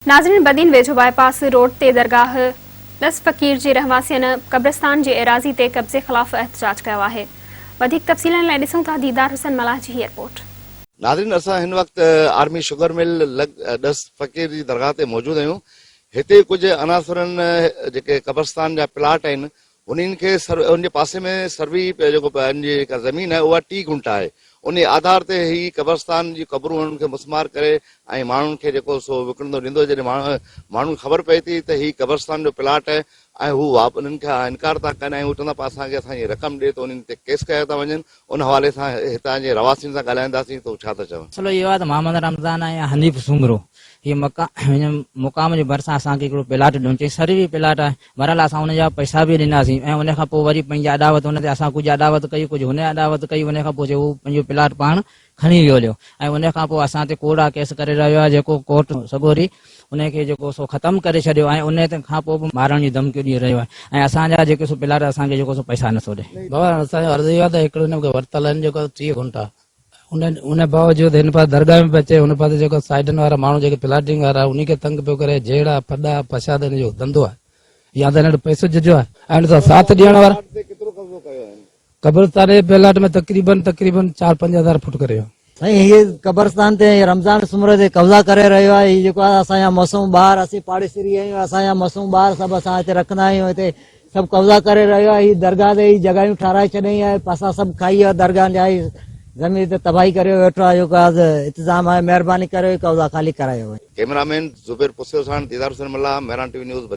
ناظرين بدين ويجهو باء پاس روڊ تي درگاهه ڏس فقير جي رهواسين قبرستان جي ايراضي تي قبضي خلاف احتجاج ڪيو آهي وڌيڪ تفصيلن لاء ڏسون ٿا ديدار حسين ملاح جي هي رپورٽ. ناظرين اسان هن وقت آرمي شگر مل لڳ ڏس فقير جي درگاهه تي موجود آهيون هتي ڪجهه عناصرن جيڪي قبرستان جا پلاٽ آهن انهن کي ان جي پاسي ۾ سروي جيڪو ان جي جيڪا زمين آهي اها ٽي گهنٽا آهي انهي آڌار تي هي قبرستان جي قبرون انهن کي مسمار ڪري ۽ ماڻهن کي جيڪو سو وڪڻندو ڏيندو جڏهن ماڻهن کي خبر پئي ٿي ته هي قبرستان جو پلاٽ آهي ۽ هو انهن کان انڪار ٿا ڪن ۽ هو چوندا پيا اسان کي اسان جي رقم ڏي ته انهن تي ڪيس ڪيا ٿا وڃن ان حوالي سان هتان جي رهواسين سان ڳالهائينداسين ته هو ڇا ٿا چون. مسئلو اهو آهي ته محمد رمضان ۽ حنيف سومرو هي مقام مقام جي ڀرسان اسان کي هڪڙو پلاٽ ڏنو چئي سروي پلاٽ آهي بهرحال اسان ان جا پئسا به ڏناسين ۽ ان کان پوء وري پنهنجي اڏاوت ان تي اسان ڪجهه اڏاوت ڪئي ڪجهه هن اڏاوت ڪئي ان کان پوء چي هو پنهنجو پلاٽ پاڻ کڻي ويو هليو ۽ ان کان پوء اسان تي ڪوڙا ڪيس ڪري رهيو آهي جيڪو ڪورٽ سڳوري ان کي جيڪو سو ختم ڪري ڇڏيو ۽ ان کان پوء به مارڻ جون ڌمڪيون ڏئي رهيو آهي ۽ اسان جا جيڪي سو پلاٽ اسان کي جيڪو سو پئسا نٿو ڏي. بابا اسان جو عرض اهو آهي ته هڪڙو هن کي ورتل آهن جيڪو 30 گهنٽا ان باوجود هن پاسي درگاهه ۾ به اچي هن پاسي جيڪو سائيڊن وارا ماڻهو جيڪي پلاٽنگ وارا انهي کي تنگ پيو ڪري جهيڙا ڦڏا فساد هن جو ڌنڌو آهي يا ته هن وٽ پئسو ججهو آهي ۽ هن سان ساٿ ڏيڻ وارا قبرستان جي پلاٽ ۾ تقريبن تقريبن 4 5000 فوٽ ڪري ويو. سائين هي قبرستان تي رمضان سومرو تي قبضا ڪري رهيو آهي هي جيڪو آهي اسان جا معصوم ٻار اسين پاڙيسري آهيون اسان جا معصوم ٻار سڀ اسان هتي رکندا آهيون هتي سڀ قبضا ڪري رهيو آهي هي درگاهه تي هي جڳهيون ٺهرائي ڇڏيائين آهي پاسا سڀ کائي ويو درگاهن جا هي زمين تي تباهي ڪري ويٺو آهي جيڪو آهي انتظام آهي مهرباني ڪري قبضا خالي ڪرايو وڃي. ڪئميرا مين زبير پسيو ساڻ Didar Hussain Mallah, Mehran T V news, Badin.